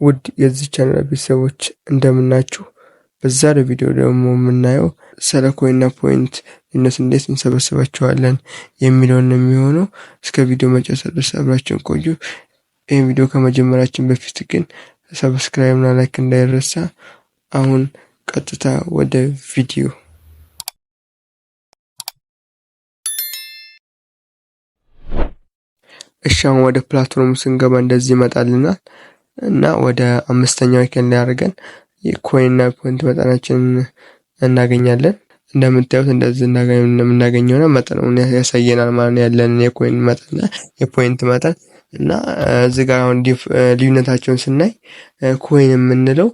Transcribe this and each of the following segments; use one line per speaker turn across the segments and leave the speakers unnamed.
ውድ የዚህ ቻናል ቤተሰቦች እንደምናችሁ። በዛሬው ቪዲዮ ደግሞ የምናየው ስለ coin ና point እነሱ እንዴት እንሰበስባቸዋለን የሚለውን ነው የሚሆነው። እስከ ቪዲዮ መጨረሻ ድረስ አብራችሁን ቆዩ። ይህን ቪዲዮ ከመጀመራችን በፊት ግን subscribe እና like እንዳይረሳ። አሁን ቀጥታ ወደ ቪዲዮ። እሺ አሁን ወደ platform ኡ ስንገባ እንደዚህ ይመጣልናል እና ወደ አምስተኛው icon ላይ አድርገን የ coin እና point መጠናችንን እናገኛለን። እንደምታዩት እንደዚህ እንደምናገኘው ነው፣ መጠኑን ያሳየናል ማለት ነው፣ ያለንን የ coin መጠን፣ የ point መጠን። እና እዚህ ጋር አሁን ልዩነታቸውን ስናይ coin የምንለው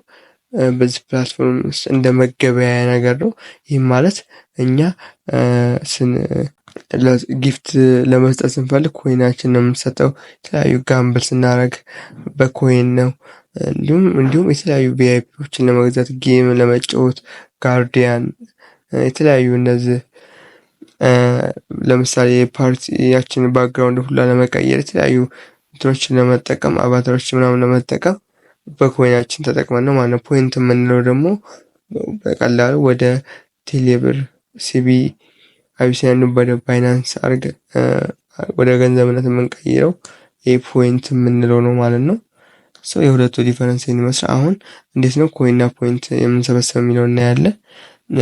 በዚህ platform ውስጥ እንደ መገበያያ ነገር ነው። ይህም ማለት እኛ gift ለመስጠት ስንፈልግ coin ኣችን ነው የምንሰጠው። የተለያዩ gamble ስናደርግ በ coin ነው። እንዲሁም የተለያዩ VIP ዎችን ለመግዛት፣ game ለመጫወት፣ guardian፣ የተለያዩ እነዚህ ለምሳሌ የፓርቲያችን background ሁላ ለመቀየር፣ የተለያዩ እንትኖችን ለመጠቀም፣ avatar ኦች ምናምን ለመጠቀም በ coin ኣችን ተጠቅመን ነው ማለት ነው። point የምንለው ደግሞ በቀላሉ ወደ ቴሌብር፣ CBE፣ አቢሲኒያ፣ ወደ ባይናንስ አድርገን ወደ ገንዘብነት የምንቀይረው ይህ point የምንለው ነው ማለት ነው። So የሁለቱ difference ይመስላል። አሁን እንዴት ነው coin ና point የምንሰበሰብ የሚለው እናያለን።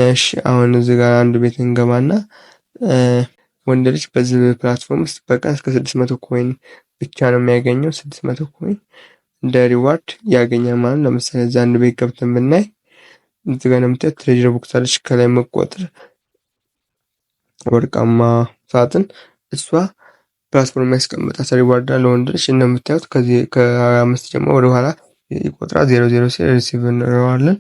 እሺ አሁን እዚህ ጋር አንዱ ቤት እንገባና ወንድ ልጅ በዚህ platform ውስጥ በቀን እስከ 600 coin ብቻ ነው የሚያገኘው። 600 coin እንደ reward ያገኛል ማለት ነው። ለምሳሌ እዛ አንድ ቤት ገብተን ብናይ እዚህ ጋር እንደምታዩት treasure box አለች፣ ከላይ መቆጥር ወርቃማ ሳጥን፣ እሷ platform ያስቀምጣት reward ለወንድ ልጅ። እንደምታዩት ከዚህ ከ25 ጀምሮ ወደ ኋላ ይቆጥራል። 00 ሲል receive እንለዋለን።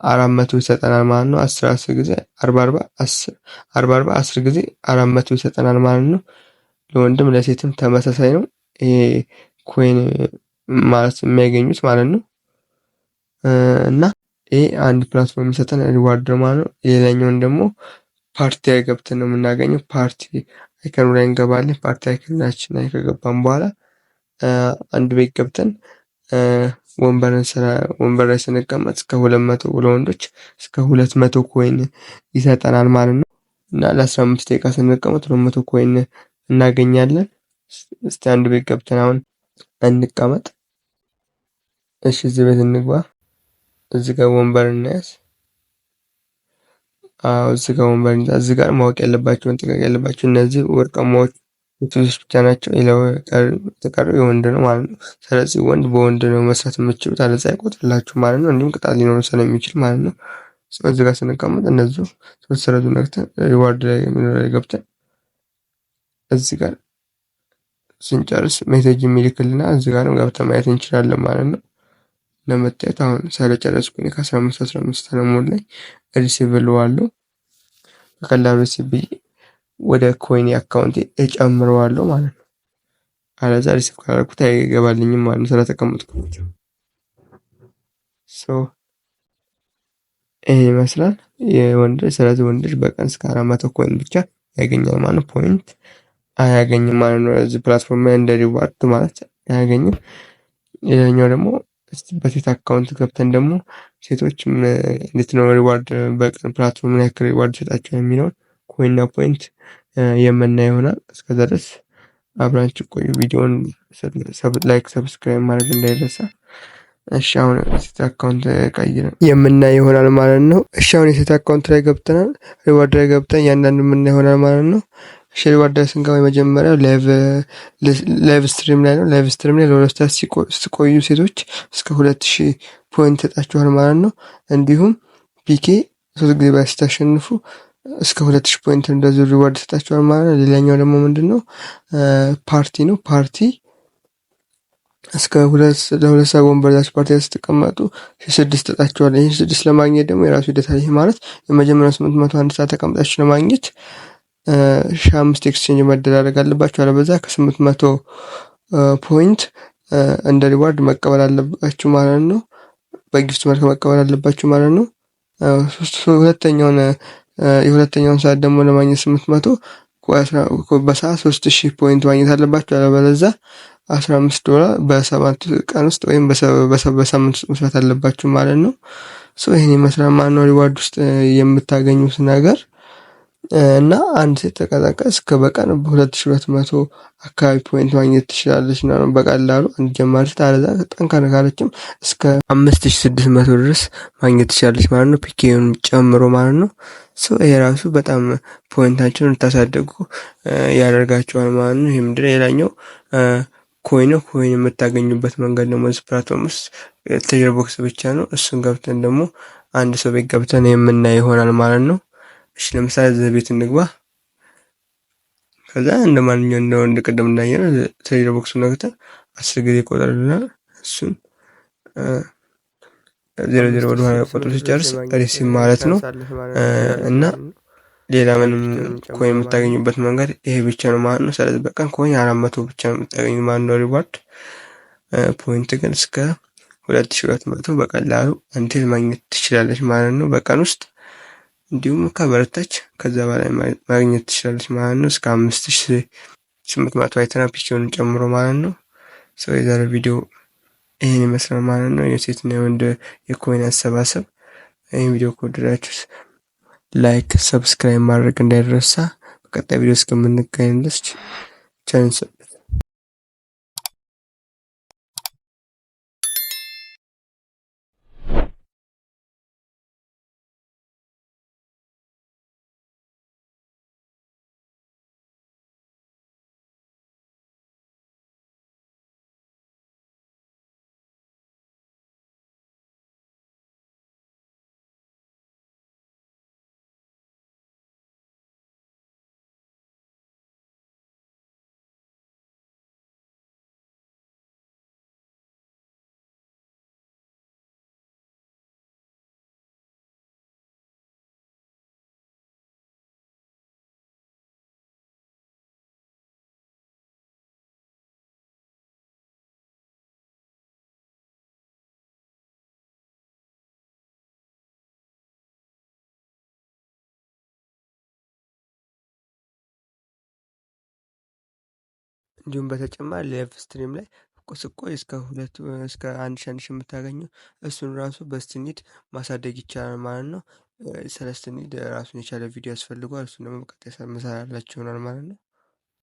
400 ይሰጠናል ማለት ነው። 10 10 ጊዜ 40 40 10 40 40 10 ጊዜ 400 ይሰጠናል ማለት ነው። ለወንድም ለሴትም ተመሳሳይ ነው። ይሄ coin ማለት የሚያገኙት ማለት ነው። እና ይሄ አንድ platform የሚሰጠን reward ነው ማለት ነው። ሌላኛውን ደግሞ ፓርቲ ላይ ገብተን ነው የምናገኘው። party icon ኡ ላይ እንገባለን። party icon ኣችን ላይ ከገባን በኋላ አንድ ቤት ገብተን ወንበር ላይ ስንቀመጥ እስከ 200፣ ለወንዶች እስከ 200 coin ይሰጠናል ማለት ነው። እና ለ15 ደቂቃ ስንቀመጥ 200 coin እናገኛለን። እስቲ አንድ ቤት ገብተን አሁን እንቀመጥ። እሺ እዚህ ቤት እንግባ። እዚህ ጋር ወንበር እናያዝ። አዎ እዚህ ጋር ወንበር እንያዝ። እዚህ ጋር ማወቅ ያለባቸው፣ መጠንቀቅ ያለባቸው እነዚህ ወርቃማዎች የሴቶች ብቻ ናቸው። ሌላው የተቀረው የወንድ ነው ማለት ነው። ስለዚህ ወንድ በወንድ ነው መስራት የምትችሉት፣ አለዛ አይቆጥርላችሁ ማለት ነው። እንዲሁም ቅጣት ሊኖረው ስለሚችል ማለት ነው። እዚህ ጋር ስንቀመጥ እነዚሁ ሶስት ሰረዙን ነክተን reward ላይ ገብተን እዚህ ጋር ስንጨርስ message የሚልክልና እዚህ ጋርም ገብተን ማየት እንችላለን ማለት ነው። ለመታየት አሁን ስለጨረስኩኝ ከ15 15 ስለሞላኝ receive እለዋለሁ። በቀላሉ receive ብዬ ወደ coin account ኤ እጨምረዋለሁ ማለት ነው። አለዛ receive ካላልኩት አይገባልኝም ማለት ነው ስለተቀመጥኩ። So ይሄ ይመስላል የወንድ። ስለዚህ ወንድ ልጅ በቀን እስከ 400 coin ብቻ ያገኛል ማለት ነው። point አያገኝም ማለት ነው። እዚህ platform ላይ እንደ reward ማለት አያገኝም። ሌላኛው ደግሞ በሴት account ገብተን ደግሞ ሴቶች እንዴት ነው reward በቀን platform ምን ያክል reward ይሰጣቸዋል የሚለውን coin ና point የምናየው ይሆናል። እስከዛ ድረስ አብራችሁ ቆዩ። ቪዲዮውን like፣ subscribe ማድረግ እንዳይረሳ። እሺ አሁን ሴት account ቀይረን የምናየው ይሆናል ማለት ነው። እሺ አሁን የሴት account ላይ ገብተናል። reward ላይ ገብተን እያንዳንዱ የምናየው ይሆናል ማለት ነው። እሺ reward ላይ ስንገባ የመጀመሪያው live stream ላይ ነው። live stream ላይ ለ2 ሰዓት ስትቆዩ ሴቶች እስከ 2000 point ይሰጣችኋል ማለት ነው። እንዲሁም PK ሶስት ጊዜ ባይ ስታሸንፉ እስከ 2000 point እንደዚሁ reward ይሰጣችኋል ማለት ነው። ሌላኛው ደግሞ ምንድነው? ፓርቲ ነው። ፓርቲ እስከ ለ2 ሰዓት ወንበር ይዛችሁ ፓርቲ ላይ ስትቀመጡ 6 ይሰጣችኋል። ይህን ስድስት ለማግኘት ደግሞ የራሱ ሂደት አለ። ይህ ማለት የመጀመሪያው 801 ሰዓት ተቀምጣችሁ ለማግኘት 1005 exchange መደራረግ አለባችሁ። አለበዛ ከ800 point እንደ reward መቀበል አለባችሁ ማለት ነው። በ gift መልክ መቀበል አለባችሁ ማለት ነው። ሁለተኛውን የሁለተኛውን ሰዓት ደግሞ ለማግኘት 800 በሰዓት 3000 point ማግኘት አለባችሁ። አለበለዛ $15 በ7 ቀን ውስጥ ወይም በሳምንት ውስጥ መስራት አለባችሁ ማለት ነው። So ይሄን ይመስላል ማለት ነው reward ውስጥ የምታገኙት ነገር። እና አንድ ሴት ተቀጣቀ እስከ በቀን 2200 አካባቢ point ማግኘት ትችላለች ነው በቀላሉ አንድ ጀማሪ ሴት። አለዛ ጠንካራ ካለችም እስከ 5600 ድረስ ማግኘት ትችላለች ማለት ነው፣ PK ውን ጨምሮ ማለት ነው። So ይሄ ራሱ በጣም point ኣቸውን እንድታሳድጉ ያደርጋቸዋል ማለት ነው። ይሄ ምንድነው? ሌላኛው coin ነው። Coin የምታገኙበት መንገድ ደግሞ እዚህ platform ውስጥ treasure box ብቻ ነው። እሱን ገብተን ደግሞ አንድ ሰው ቤት ገብተን የምናይ ይሆናል ማለት ነው። እሺ፣ ለምሳሌ እዚህ ቤት እንግባ። ከዛ እንደ ማንኛውም እንደ ወንድ ቅድም እንዳየነው treasure box ኡን ነክተን 10 ጊዜ ይቆጥርልናል። እሱን 0 0 ወደ ኋላ ቆጥሮ ሲጨርስ receive ማለት ነው። እና ሌላ ምንም coin የምታገኙበት መንገድ ይሄ ብቻ ነው ማለት ነው። ስለዚህ በቀን coin 400 ብቻ ነው የምታገኙ ማለት ነው። Reward point ግን እስከ 2200 በቀላሉ አንቴል ማግኘት ትችላለች ማለት ነው በቀን ውስጥ። እንዲሁም ከበረታች ከዛ በላይ ማግኘት ትችላለች ማለት ነው። እስከ 5800 አይተና PK ውን ጨምሮ ማለት ነው። So የዛሬው ቪዲዮ ይሄን ይመስላል ማለት ነው። የሴትና የወንድ የ coin አሰባሰብ። ይህን ቪዲዮ ከወደዳችሁት like፣ subscribe ማድረግ እንዳይረሳ። በቀጣይ ቪዲዮ እስከምንገናኝ ድረስ ቸር ሰንብቱ። እንዲሁም በተጨማሪ live stream ላይ ስቆይ እስከ ሁለት እስከ 1000 1000 የምታገኘው እሱን ራሱ በ Steemnid ማሳደግ ይቻላል ማለት ነው። ስለ Steemnid ራሱን የቻለ ቪዲዮ ያስፈልገዋል። እሱን ደግሞ በቀጣይ የምሰራላችሁ ይሆናል ማለት ነው።